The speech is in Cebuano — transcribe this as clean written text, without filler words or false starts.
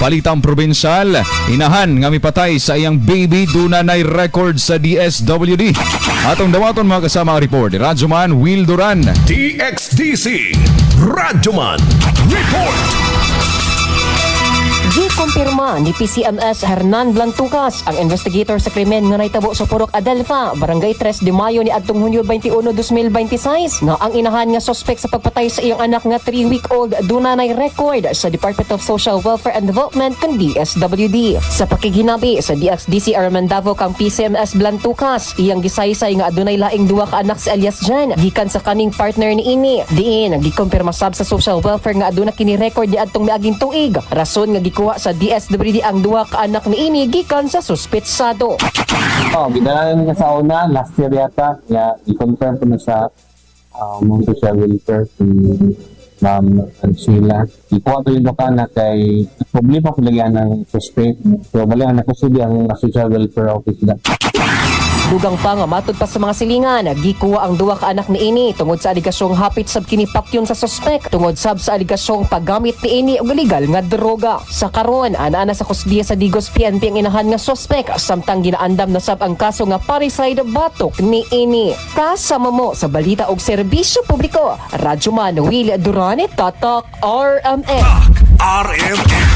Balitang probinsyal, inahan nga mipatay sa iyang baby, duna nay record sa DSWD. Atong dawaton, mga kasama, ang report ni Radyoman Will Duran. DXDC Radyoman Report. Gikumpirma ni PCMS Hernan Blantucas, ang investigator sa krimen nga nahitabo sa Purok Adelfa, Barangay 3 de Mayo ni adtong Hunyo 21, 2026 nga ang inahan nga suspect sa pagpatay sa iyang anak nga 3-week-old duna nay record sa Department of Social Welfare and Development kun DSWD. Sa pakighinabi sa DXDC RMN Davao kang PCMS Blantucas, iyang gisaysay nga adunay laing duha ka anak si alias Jen gikan sa kaning partner ni ini. Diin gikumpirma sab sa social welfare nga aduna kini record ni adtong miaging tuig. Rason nga gikuha sa DSWD ang duha ka anak ni ini gikan sa suspetsado. Oh, gidala na niya sa una, last year yata. Ya, i-confirm ko na sa mga social welfare si Ma'am Sheila. Ikuha to yung na kay problema ko lagyan ng suspect. So, bali ang nakusudi ang social welfare office na. Dugang pa nga matod pa sa mga silingan, gikuha ang duha ka anak ni ini tungod sa aligasyong hapit sab kini patyon sa suspek tungod sab sa aligasyong paggamit ni ini og illegal nga droga. Sa karon, ana-ana sa kusdiya sa Digos PNP ang inahan nga suspek samtang ginaandam na sab ang kaso nga parricide batok ni ini. Kasama mo sa balita og serbisyo publiko, Radyoman Will Durane, Tatak RMN. RMN.